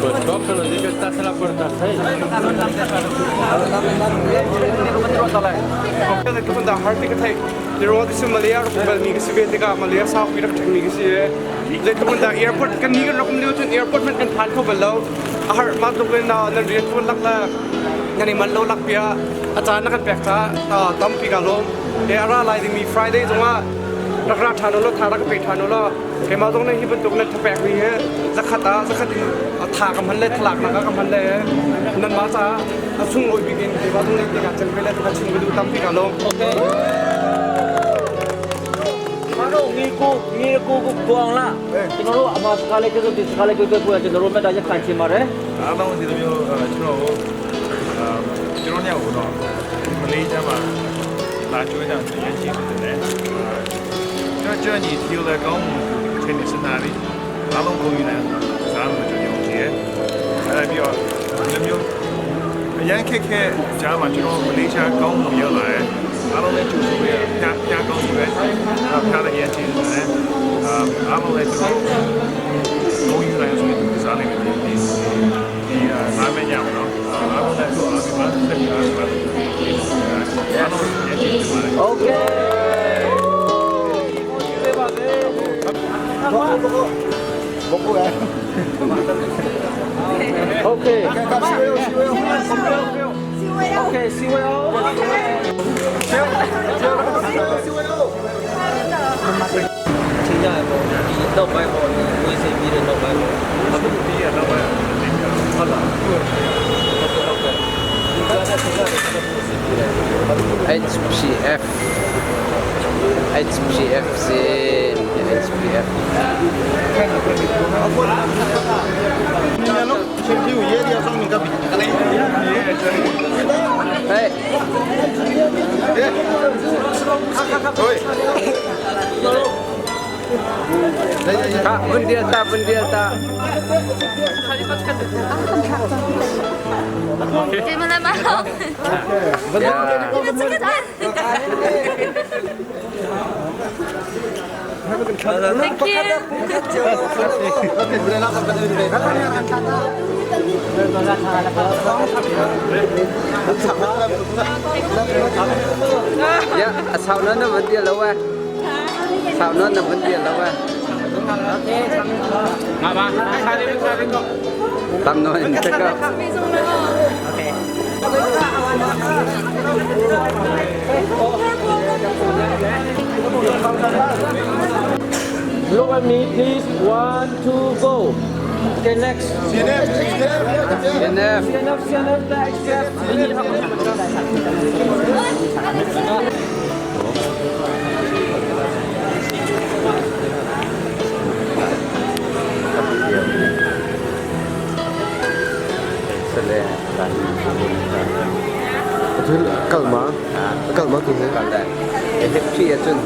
Pues cógelo, di que estás en la puerta 6. Airport kan ni kan rak um lio cun airport man kan phan kho bal lo. A har ma tluk in nan rian tuan lak le nan i man lo lak pia a caan na kan pek ca tampi ka lawm. E a ra lai dingmi Friday zongah rak ra ṭhan ulaw tha rak ka pe ṭhan ulaw keimah zong nih hi bantuk nan thapek mi hi zakhat ah zakhat in tha ka hman le thalak nak ah ka hman le nanmah caah a sunglawi bik in keimah zong nih tika cem ve le ka chim ka duh tampi ka lawm. Okay. ငီကိုငီကိုကိုကွန်လာကျွန်တော်တို့အမစကားလေးကျတော့ဒီစကားလေးကိုကိုကျွန်တော်တို့မြတ်တာရက်ခံချင်ပါတယ် အားလုံးဒီလိုမျိုးကျွန်တော်တို့အာကျွန်တော်ညောတော့မလေးရှားမှာလာကျွေးကြတယ်ရရှိတယ်ကျွန်တော်ကျွန်တော်ဒီလည်းကောင်းမှုချင်းနေစနာလေးအားလုံးကိုယူနေစားလို့ကျွန်တော်ယုံကြည်တယ်အဲ့ပြီးတော့ဒီမျိုးအရန်ခက်ခဲကြားမှာကျွန်တော်မလေးရှားကောင်းမှုရောက်လာတယ်အားလုံးလည်းကျူဆိုပြီးဖျားဖျားကောင်းပြီပဲဖျားလည်းရရှိတယ်အာအားလုံးလည်းကျွန်တော်ကိုယူနေဆိုပြီးစားနေတယ်ဒီဒီလာမညအောင်နော်အားလုံးလည်းဆိုအားပြီးပါဆက်ပြီးအားပြီးပါအားလုံးရရှိတယ် Okay. Okay. Okay, see you all. ချိန်ရပေါ့ဒီနောက်ပိုင်းပေါ့ဒီဝေးစင်ပြီးတဲ့နောက်ပိုင်းပေါ့ ဒီရတော့ပဲ ဟုတ်လားဟုတ်ကဲ့ဟုတ်ကဲ့ဒီကနေ့ချိန်ရတယ်ဆက်ဖို့အဆင်ပြေတယ် HPF HPF 是 HPF 哎，他问题大，问题大。 Thank you. 呀，草那那问题了喂，草那那问题了喂。ตำนวนจะก็ Look at me please 1 2 go Okay next CNF CNF CNF HPF เสร็จแล้ว kalma kalma tu he กันได้ HPF จน